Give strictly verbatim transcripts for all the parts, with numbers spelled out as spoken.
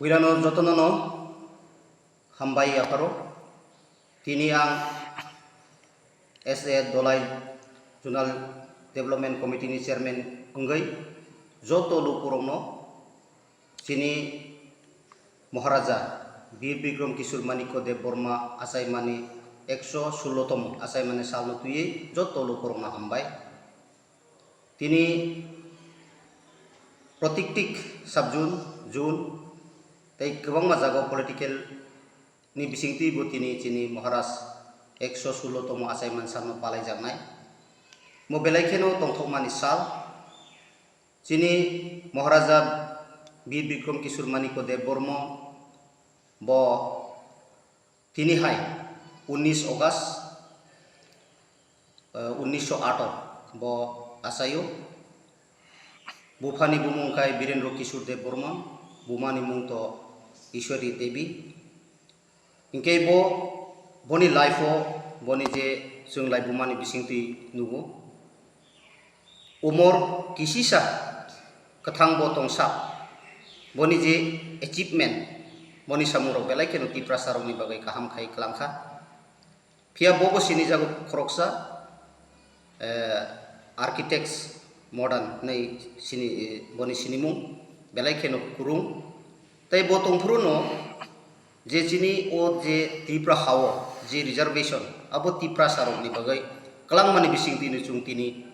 Puilano jotono no hambai yapharo. Tini ang S A Dhalai Zonal Development Committee ni chairman wngwi joto lukurokno chini Maharaja Bir Bikram Kishore Manikya Debbarma achaimani ekso sullotomo achaimani salno twiwi joto lukurokno hambai. Tini protiktik sub-zone, zone tei kwbangma jagao political ni bisingtwibo tini chini Maharaj ekso sullotomo achaiman salno palaijaknai. Mo belai kheno tongthokmani sal. Chini Maharaja Bir Bikram Kishore Manikya Debbarma bo tini hai unis August, eh, unisho ato bo achaio. Buphani bumung khai Birendra Kishore Debbarma, bumani mung to Ishwari Devi. Hinkhe bo, boni life o, boni je chwng lai bumani bisingtwi nugo. Umor kisisa kwthang bo tongsa, boni je achievement, boni samungrok belai kheno Tiprasarokni bagwi kaham khai kwlangkha. Phiya bo bo sinijago khoroksa, eh, architects modern hinwi sini, eh, boni sinimung belai kheno kwrwng. Tei bo tongphuru no je chini o je Tripura ha-o je reservation, abo Tiprasarokni bagwi kwlangmani bisingtwino chwng tini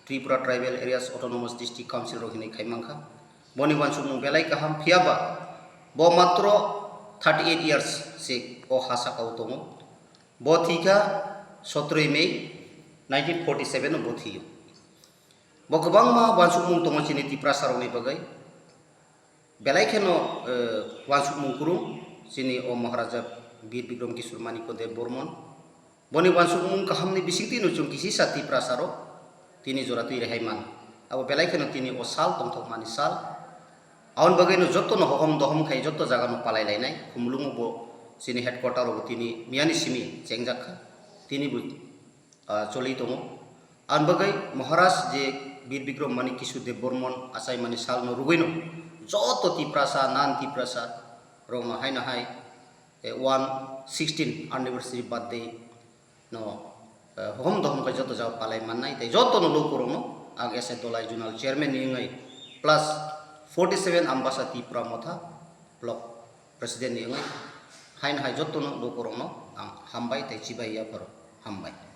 Tripura Tribal Areas Autonomous District Council rok hinwi khai mankha. Boni uansukmung belai kaham, phiya ba bo matro thirty eight years se o ha saka-o tongo. Bo thwikha sotroi May nineteen forty seven o bo thwio. Bo kwbangma uansukmung tongo chini Tiprasarokni bagwi. Belai kheno, eh, uansukmung kwrwng chini o Maharaja Bir Bikram Kishore Manikya Debbarma. Boni uansukmung kahamni bisingtwino chwng kisisa Tiprasarok tini jora twi rehai mano. Abo belai kheno tini o sal tongthokmani sal. Aboni bagwino jotono hohom dohom khai joto jagano palai lainai. Khumulwngo bo chini headquarter rogo tini miyani simi chengjak kha. Tini bo, ah, choli tongo. Aboni bagwi Maharaj je Bir Bikram Manik Kishore Debbarma achaimani salno rwgwino joto Tiprasa, non Tiprasa rokno haino hai, eh, one sixteen anniversary birthday no, eh, hohom dohom khe joto jaga palai mannai, tei jotono lukurokno ang S A Dhalai Zonal Chairman ni wngwi plus forty seven Ambasa Tipra Motha Block President ni wngwi haino hai jotono lukurokno ang hambai tei chibai yapharo hambai.